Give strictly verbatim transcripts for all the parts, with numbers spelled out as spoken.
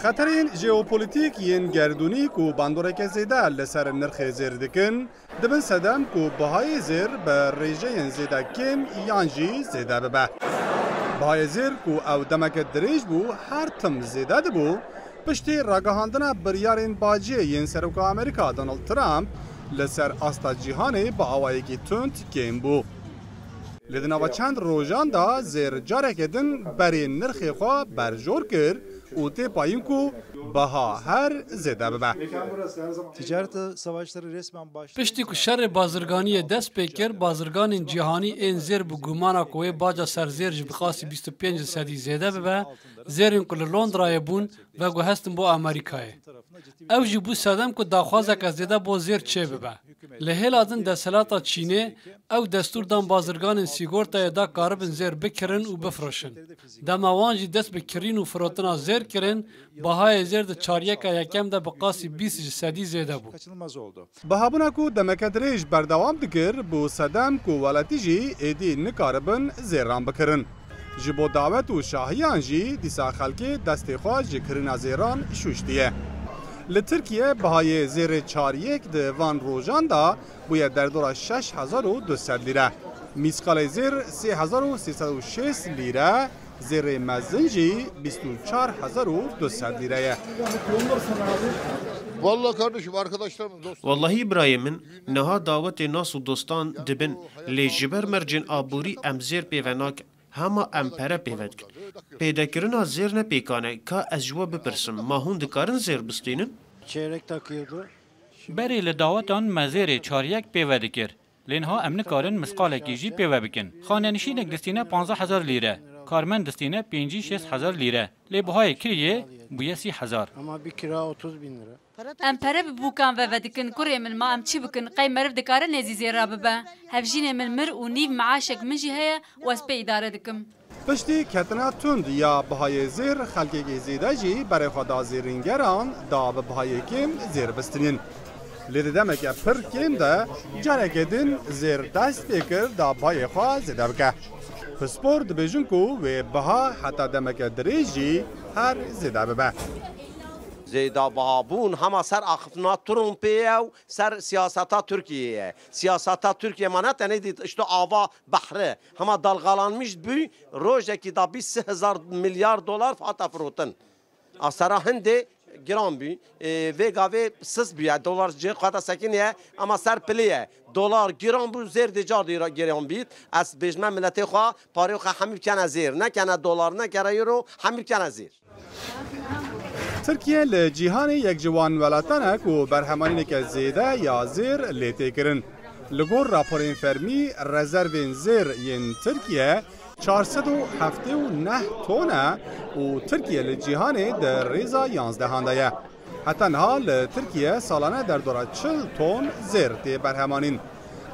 Xeterên jeopolitîk yên gerdûnî ku bandoreke zêde li ser nirxê zêr dikin, dibin sedem ku bihayê zêr bi rêjeyên zêde kêm yan jî zêde bibe. Bihayê zêr ku ew demeke dirêj bû, her tim zêde dibû, piştî ragihandina biryarên bacê yên Seroka Amerîka Donald Trump li ser asta cîhanê bi awayekî tund kêm bû. Lê di nava çend rojan de zêr careke din berê nirxê xwe berjor kir û tê payîn ku biha her zêde bibe. Ticaret savaşları resmen başladı. Piştî ku şerê bazirganiyê dest pê kir, bazirganên cîhanî ên zêr bi gumana ku wê baca ser zêr ji bi qasî bîst û pênc sedî zêde bibe, zêrên ku li Londrayê bûn, veguhestin bo Amerîkayê. Ew jî bû sedem ku daxwazeke zêde bo zêr çêbibe. Li hêla din desthilata Çînê ew destûr dan bazirganên sîgortayê da karibin zêr bikirin û bifiroşin. Dema wan jî dest bi kirîn û firotina zêr kirin, bahayê zêr di çaryeka yekem de bi qasî bîst ji sedî zêde bû. Bihabûna ku demeke dirêj berdewam dikir, bû sedem ku welatî jî êdî nikaribin zêran bikirin. Ji bo dawet û şahiyan jî dîsa xelkê destê xwe ji kirina zêran şûştiye. Li Tirkiye bihayê zêrê çar yek di van rojan de bûye derdora şeş hezar û du sed lîre. Mîsqalê zêr sê hezar û sê sed û şêst lîre, zêrê mezin jî bîst û çar hezar û du sed lîre ye. Vallahi kardeşim, arkadaşlarımız, dostlarımız. Wallahî birayê min, niha dawetê nas û dostan dibin, lê ji ber mercên aborî em zêr pê ve nakin. Hema em pere pê ve dikin. Pêdekirina zêr ne pêkan e, ka ez ji we bipirsim, ma hûn dikarin zêr bistînin? Çeyrek takıyordu. Berê li dawetan me zêrê çar yek pê ve dikir. Lê niha em nikarin misqalekî jî pê ve bikin. Xanenişînek distîne panzdeh hezar lîre, karmend distîne pêncî şêst hezar lîre. Lê bihayê kiriyê bûye sî hezar. Ama bir kira otuz bin lira. Em pere bi bûkan ve vedikin, kurê min, ma em çi bikin? Qey meriv dikare nêzî zêra bibe? Hevjînê min mir û nîv meaşek min jî heye û ez pê îdare dikim. Piştî ketina tund ya bihayê zêr, xelkekî zêde jî berê xwe da zêrîngeran da bi bihayê kêm zêr bistînin. Lê di demeke pir kêm de careke din zêr dest pê kir da bihayê xwe zêde bike. Pispor dibêjin ku wê biha heta demeke dirêj jî her zêde bibe. Zêda bihabûn hema ser axiftina Trumpê ye û ser siyaseta Tirkiyeyê ye. Siyaseta Tirkiye ma ne tenê dît, işte ava behre, hema dalgalanmış bû, rojekî da bîst hezar milyar dolar hate firotin. A sera hindê giran bû, e, vê gavê sist bûye, dolar cê xwe de sekiniye, ama ser pilê ye. Dolar giran bû, zêr dê car dê giran bît. Ez bêjme miletê xwe, parê xwe hemî bikene zêr. Nekene dolar, nekene euro, hemî bikene zêr. Tirkiye li cîhanê yek ji wan welatan e ku berhemanîneke zêde ya zêr lê tê kirin. Li gor raporên fermî, rezervên zêr yên Tirkiye çar sed û heftê û neh ton e û Tirkiye li cîhanê di rêza yanzdehan de ye. Heta niha li Tirkiye salane derdora çil ton zêr tê berhemanîn.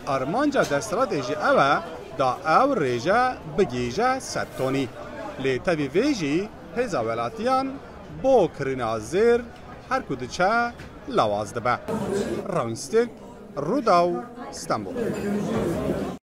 Armanca desthilatê jî ew e, da ew rêje bigihîje sed tonî. Lê tevî vê jî hêza welatiyan bo kirina zêr her ku diçe lawaz dibe. Rewîn Stik, Rûdaw, Stenbol.